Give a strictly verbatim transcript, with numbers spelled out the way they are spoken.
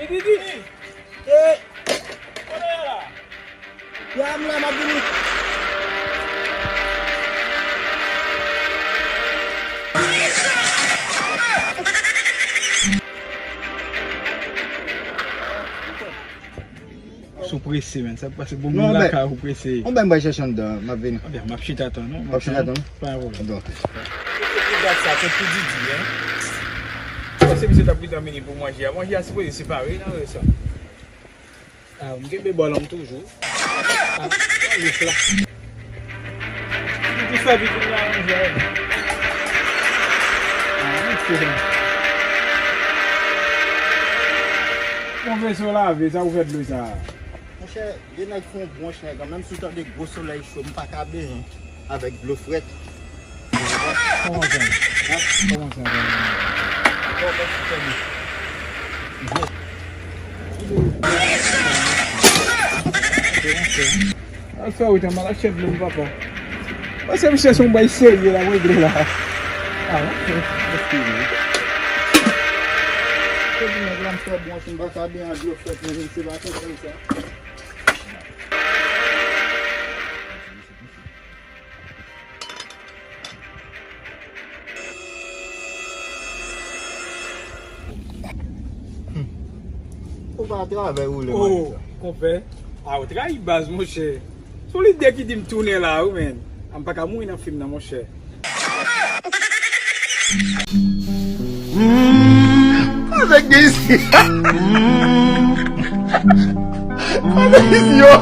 Didi! Eh! Kote w ye la? Ya, m la, m ap vini. Sou prese, men. Sa k pase? Bon, moun lakay ou prese. Yon bèy m bay chèche anndan, m ap vini. Anben, m ap chita tann ou. W ap chita tann? Pa gen pwoblèm. Bon. Se pou dat sa, se pou Didi, en. Ou panse misye t ap gentan vini pou manje a? Manje a sipoze separe nan rès la. Ah, m kenbe bòl an m toujou. Ah, manje fla. Li tou sèvi pou manje a. Ah, mwen se. Bon, vèso lave, sa ou fè dlo sa? Monchè, gen nèg fè yon bwonch nèg an, menm si w tande gwo solèy cho, m pa ka benyen avèk dlo frèt. Kòman sa? Kòman sa? Kòman sa? Al fè wout an, m al achte dlo m, papa. Mwen se misye se yon bay serye la, mwen regle la. Ah, ok. Eskize. Kote nèg la m fè bwonch, m pa ka benyen dlo frèt, men se pa konsa sa. Ou pa travay ou le maten sa. Oh, konpè. A, ou trayi baz, monchè. Se yon lide ki di m tounen la, wi, men. A, m pa ka mouri nan fim nan, monchè. Avèk de isi. Avèk isi, yo.